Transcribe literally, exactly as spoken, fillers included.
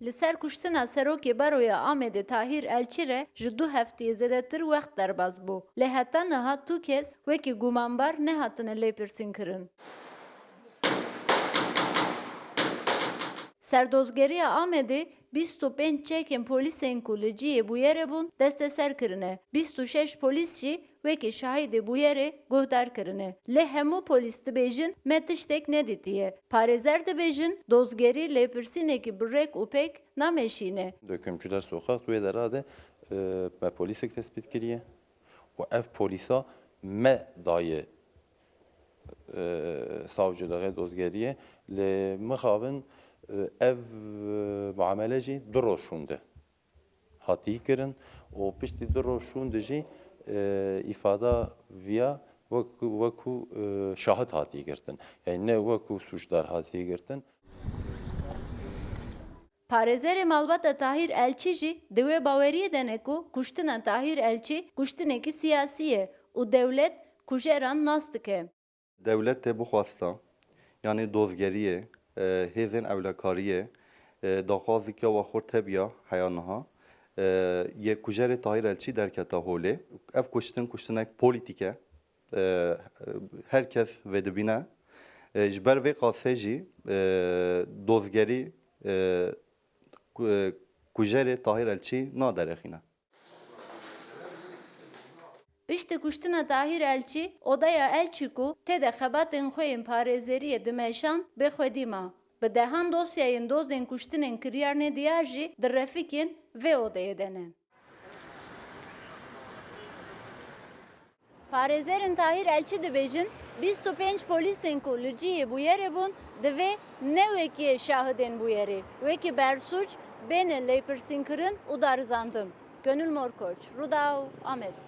Li ser kuştina Serokê Baroya Amedê Tahîr Elçî re ji du hefteyê zêdetir wext derbas bû. Lê heta niha tu kes wekî gumanbar nehatine lêpirsînkirin. Serdozgeriya Amedê bîst û pênc çekên polîsên ku li cihê bûyerê bûn desteser kirine. Bîst û şeş polîs jî wekî şahidê bûyerê guhdar kirine. Lê hemû polîs dibêjin me tiştek nedîtiye. Parêzer dibêjin dozgerî lêpirsînekî bi rêk û pêk nameşîne. Dökümcüler Sokak wê derê de, e, me polîsek tespît kiriye û ev polîsa me daye, e, savcılığa dozgeriyê. Lê mixabin, e, ev, e, muamele jî du roj şûnde hatî kirin û piştî du roj şûnde jî, e, îfada viya wek-, wekû, e, şahid hatî girtin. Yani ne wekû sûcdar hatî girtin. Parêzerê malbata Tahîr Elçî jî di wê baweriyê de ne ku kuştina Tahîr Elçî kuştinekî siyasî ye û dewlet kujeran nas dike. Dewlet tê bixwesta, yanî dozgeriyê, e, hêzên ewlekariyê, e, daxwazî kiya wa xurt hebiya heya niha, e, yê kujerê Tahîr Elçî derketa holê. Ev kuştin, kuştinek polîtîk e. E, her kes vê dibîne. E, ji ber vê qasê jî, e, dozgerî, e, ku-, e, kujerê Tahîr Elçî naderêxîne. Piştî kuştina Tahîr Elçî, Odaya Elçî ku tê de xebatên xwe yên parêzeriyê dimeşand, bê xwedî ma. Bi dehan dosyayên dozên kuştinên kiryarnê diyar jî di refikên vê odeyê de ne. Parêzerên Tahîr Elçî dibêjin, bîst û pênc polîsên ku li cihê bûyerê bûn, divê ne wekî şahidên bûyerê, wekî bersûc bêne lêpirsînkirin û darizandin. Gönül Morkoç, Rûdaw, Amed.